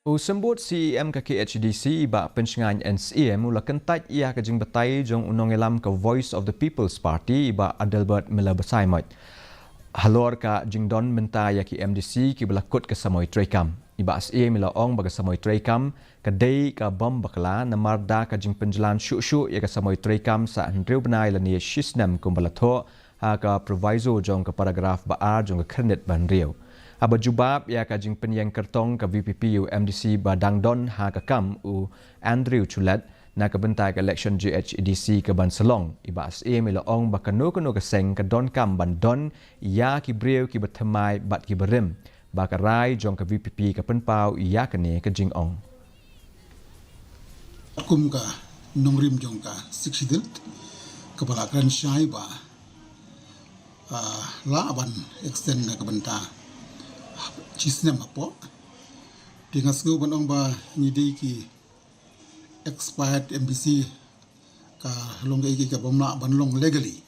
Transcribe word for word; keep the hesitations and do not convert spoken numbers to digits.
U Symbud C E M ka K H A D C, i Bah Pynshngain N Syiem, u la kyntait ïa ka jingbatai jong u nongïalam ka Voice of the People's Party, i Bah Adelbert Miller Basaiawmoit, halor ka jingdon bynta ïa ki M D C kiba la kut ka samoi treikam. I Bah Syiem i la ong ba ka samoi treikam ka dei ka bym bakla namar da ka jingpynjlan shuh shuh ïa ka samoi treikam sa hynriew bnai lane shi snem kumba la thoh ha ka proviso jong ka paragraph ba ar jong ka khyrnit ba hynriew. Haba jubab ïa ka jingpynïeng kyrtong ka V P P ïa u M D C ba dang don ha ka kam, u Andrew Chulet, na ka bynta ka election K H A D C ka ban sa long, i Bah Syiem i la ong ba kano kano ka seng ka donkam ban don ïa ki briew kiba thymmai bad kiba rim, ba ka rai jong ka V P P ka pynpaw ïa kane ka jingong. Kum ka nongrim jong ka Sixth Schedule kaba la kren shai ba, ah, lah ban extend na ka bynta shi snem hapoh. Te nga sngew ban ong ba ngi dei ki expired M D C, ka long kaei kaei ka bym lah ban long legally.